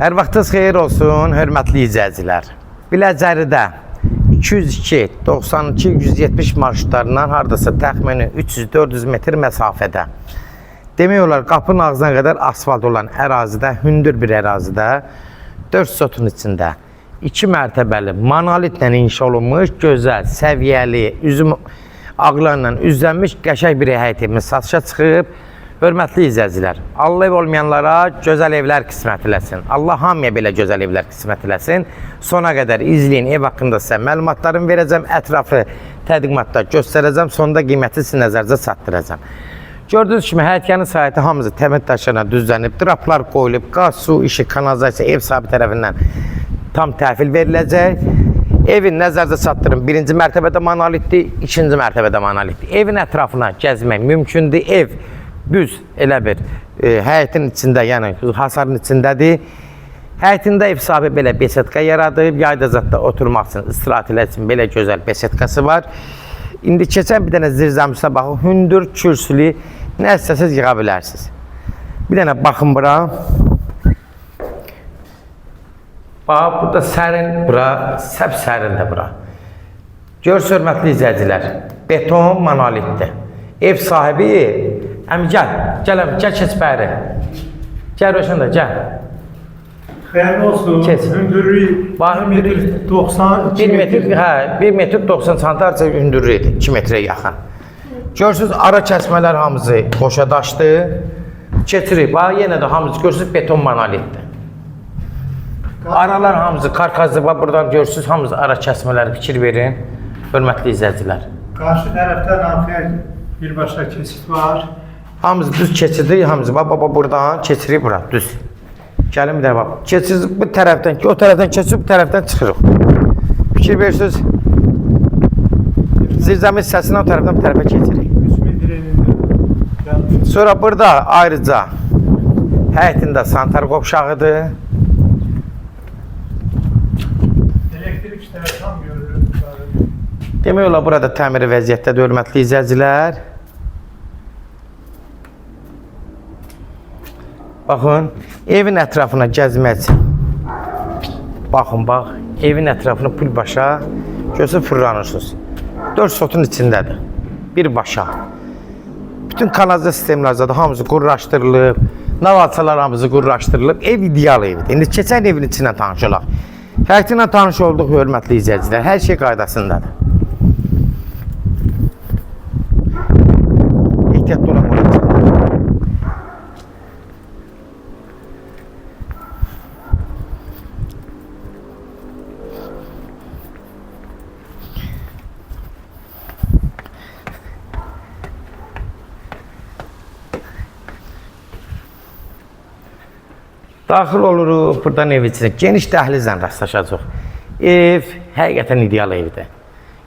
Hər vaxtınız xeyir olsun, hörmətli izləyicilər. Biləcəridə 202, 92, 170 marşrutlarından hardasa təxmini 300-400 metr məsafədə. Demək olar qapının ağzına qədər asfalt olan ərazidə, hündür bir ərazidə, 4 sotun içində 2 mərtəbəli monolitlə inşa olunmuş, gözəl, səviyyəli, üzüm ağlarla üzlənmiş qəşəng bir həyət evimiz satışa çıxıb. Hörmətli izləyicilər, Allah ev olmayanlara gözəl evlər qismət eləsin. Allah hamıya belə gözəl evlər qismət eləsin. Sona qədər izləyin, ev haqqında sizə məlumatlarımı verəcəm, ətrafı təqdimatda göstərəcəm, sonda qiyməti sizin nəzərinizə çatdıracağam. Gördüyünüz kimi həyətyanı sahəti hamısı təmir daşlarına düzlənib, draplar qoyulub, qaz, su, işıq, kanalizasiya ev sahibi tərəfindən tam təhvil veriləcək. Evin nəzərinizə çatdırın. Birinci mərtəbədə monolitdir, ikinci mərtəbədə monolitdir. Evin ətrafına gəzmək mümkündür. Ev düz elə bir həyətin içində, yəni hasarın içindədir. Həyətində ev sahibi belə besetka yaradıb, yayda zətdə oturmaq üçün, istirahət eləmək üçün belə gözəl besetkası var. İndi keçən bir dənə zirzəmisinə baxın, hündür, kürsülü, nə istəsəz yığa bilərsiniz. Bir dənə baxın bura. Bax, burada sərin, bura, səp-sərindir bura. Görürsünüz, hörmətli izləyicilər, beton monolitdir. Ev sahibi, əmi gəl, gəl əmi, gəl keç bəri. Gəl Rövşən da, gəl. Xeyirli olsun. Keç. Hündürlüğü Bax, 1 metr 90, 1 metr, hə, 1 metr 90 sm hündürlüyüdür, 2 metrə yaxın. Görürsünüz, ara kəsmələr hamısı qoşa daşdır. Keçirik, bax, yenə də hamısı görürsünüz, beton monolitdir. Aralar hamısı karkazlı, bax, buradan görürsünüz, hamısı ara kəsmələri fikir verin, hörmətli izləyicilər. Karşı tərəfdən arkaya birbaşa kesit var. Hamısı düz keçidir, hamısı bax, bax, bax, buradan keçirik bura, düz. Gəlin bir dənə bax. Keçir bu tərəfdən, o tərəfdən keçib bu tərəfdən çıxırıq. Fikir verirsiniz. Zirzəmi hissəsindən o tərəfdən bu tərəfə keçirik. 3 metr eninde. Yani Sonra burada ayrıca həyətində sanitar qovşağıdır. elektrik işleri tam görülür. Demək olar burada təmiri vəziyyətdədir, hörmətli izləyicilər. Baxın, evin ətrafına gəzmək üçün. Baxın, bax, evin ətrafını pul başa gözü fırlanırsınız. 4 sotun içindədir. Bir başa. Bütün kanalizasiya sistemləri zaten hamısı qurlaşdırılıb, navalçalar hamısı qurlaşdırılıb. Ev ideal evdir. İndi keçən evin içindən tanış olaq. Həyəti ilə tanış olduq, hörmətli izləyicilər. Hər şey qaydasındadır. Ehtiyatlı olaq orada. Daxil oluruq buradan ev içinə. Geniş dəhlizlə rastlaşacaq. Ev həqiqətən ideal evdir.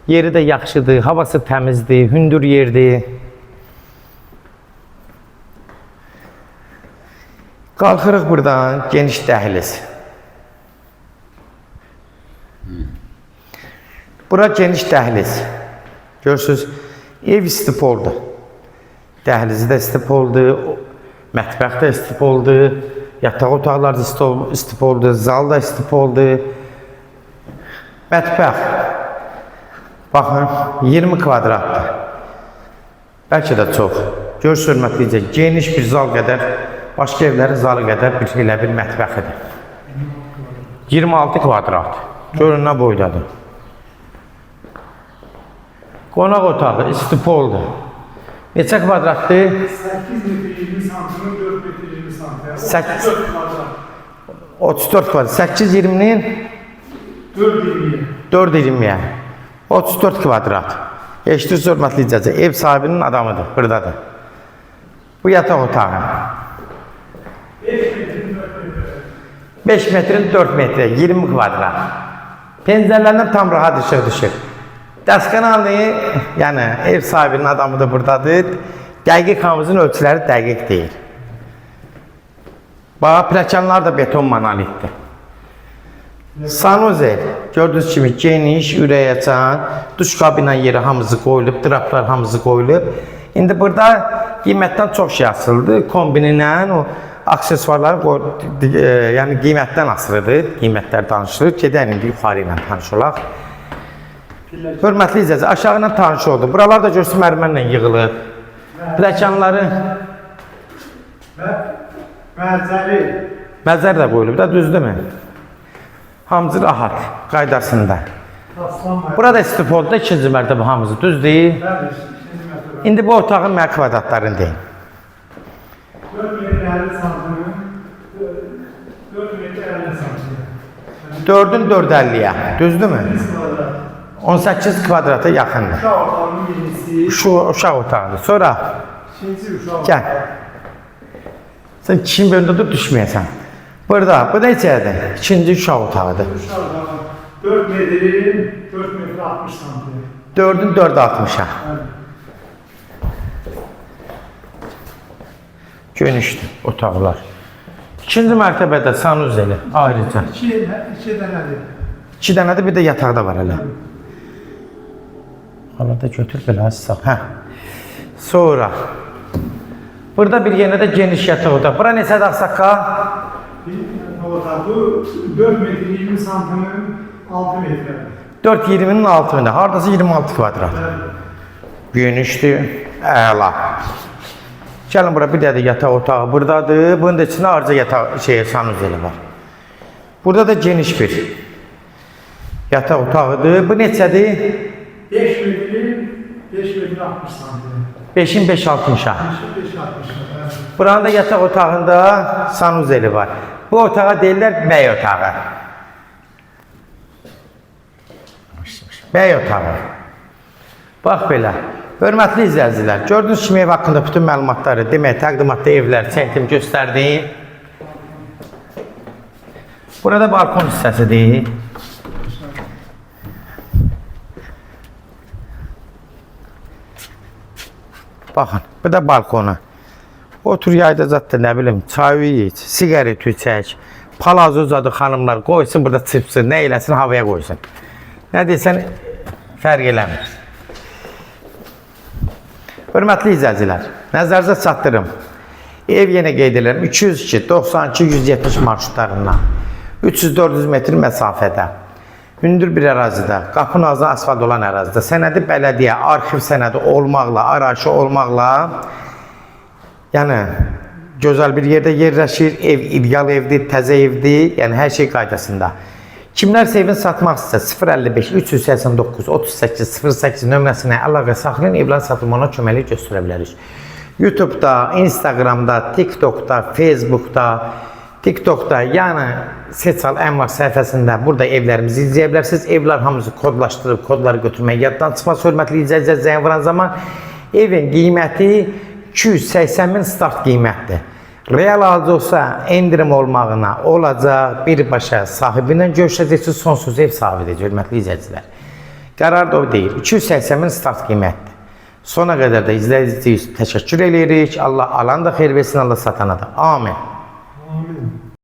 Yeri də yaxşıdır, havası təmizdir, hündür yerdir. Qalxırıq buradan geniş dəhliz. Bura geniş dəhliz. Görürsüz, ev istipoldur. Dəhlizi də istipoldur, mətbəx də istipoldur, yataq otaqları da istipoldur, zal da istipoldur. Mətbəx. Baxın, 20 kvadratdır. Bəlkə də çox. Görürsüz, hörmətli izləyicilər, geniş bir zal qədər, başqa evlərin zalı qədər bir elə bir mətbəxidir. 26 kvadrat. Görün nə boydadır. Qonaq otağı istipoldur. Neçə kvadratdır? 8 metr 20 santimin 4 metr 20 santim. Yani 34 kvadrat. 34 kvadrat. 8,20-nin 4,20. 4,20-yə. 34 kvadrat. Eşidirsiniz, hörmətli izləyicilər, ev sahibinin adamıdır, buradadır. Bu yataq otağı. 5 metrin 4 metre. 5 metrin 4 metre, 20 kvadrat. Pəncərələrdən tam rahat işıq düşür. Dəsqanalı, yəni ev sahibinin adamı da buradadır. Dəqiq hamımızın ölçüləri dəqiq deyil. Bax, pləkanlar da beton monolitdir. Sanuzel, gördüyünüz kimi geniş, ürək açan, duş kabina yeri hamısı qoyulub, draplar hamısı qoyulub. İndi burada qiymətdən çox şey asılıdır. Kombini ilə o Aksesuarların yəni qiymətdən asılıdır. Qiymətlər danışılır. Gedək indi yuxarı ilə tanış olaq. Hörmətli izləyicilər, aşağı ilə tanış oldum. Buralar da görsün mərmərlə yığılıb. Pləkanları Və məzəri. Məzər də qoyulub da, düzdürmü? Hamısı rahat, qaydasında. Paslanmaya. Burada istipolda ikinci mərtəbə hamısı, düz deyil? Bəli, ikinci mərtəbə. İndi bu otağın mənə kvadratlarını deyin. 4 metr 50 santimin, 4 metr 50 santim. 4-ün 4.50-yə, düzdürmü? Kvadrat. 18 kvadrata yaxındır. Uşaq otağının birincisi, Şu uşaq otağıdır. Sonra ikinci uşaq gəl. Sən kişinin bölündə dur, düşməyəsən. Burada, bu neçədir? İkinci uşaq otağıdır. Uşaq otağı 4 metrin 4 metr 60 santim. 4-ün 4.60-a. Bəli. Genişdir otaqlar. İkinci mərtəbədə sanuzeli ayrıca. İki dənədir. İki dənə də bir də yataqda var hələ. Hala da götür belə sağ. Hə. Sonra burada bir yenə də geniş yataq otağı. Bura neçədir ağsaqqal? Bir otağı 4 metr 20 santimin 6 metre. 4.20-nin altında. Hardasa 26 kvadrat. Genişdir. Əla. Gəlin bura bir də yataq otağı buradadır. Bunun da içində ayrıca yataq sanuzeli var. Burada da geniş bir yataq otağıdır. Bu neçədir? 5 metrin 5 metr 60 santim. 5-in 5.60-a. 5 5 60. Bəli. Buranın da yataq otağında sanuzeli var. Bu otağa deyirlər bəy otağı. Bəy otağı. Bax belə. Hörmətli izləyicilər, gördüyünüz kimi ev haqqında bütün məlumatları, demək, təqdimatda evlər çəkdim, göstərdim. Burada balkon hissəsidir. Baxın, bu da balkonu. Otur yayda zat da nə bilim, çay iç, siqaret çək, palazı uzadı xanımlar qoysun burada çırpsın, nə eləsin havaya qoysun. Nə desən fərq eləmir. Hörmətli izləyicilər, nəzərinizə çatdırım. Ev yenə qeyd edirəm, 202, 92, 170 marşrutlarından 300-400 metr məsafədə, hündür bir ərazidə, qapının ağzına asfalt olan ərazidə, sənədi bələdiyyə, arxiv sənədi olmaqla, arayışı olmaqla, yəni gözəl bir yerdə yerləşir, ev ideal evdir, təzə evdir, yəni hər şey qaydasında. Kimlərsə evini satmaq istəsə 055 389 38 08 nömrəsinə əlaqə saxlayın, evlərin satılmağına köməklik göstərə bilərik. YouTube'da, Instagram'da, TikTok'da, Facebook'da, TikTok'da, yəni Seçal Əmlak səhifəsində burada evlərimizi izləyə bilərsiniz. Evlər hamısı kodlaşdırıb, kodları götürmək yaddan çıxmaz. Hörmətli izləyicilər, zəng vuran zaman evin qiyməti 280 min start qiymətdir. Real alıcı olsa endirim olmağına olacaq, birbaşa sahibi ilə görüşəcəksiniz, son sözü ev sahibi deyəcək, hörmətli izləyicilər. Qərar da o deyil. 280 min start qiymətdir. Sona qədər də izlədiyiniz üçün təşəkkür eləyirik. Allah alan da xeyir versin, Allah satana da. Amin. Amin.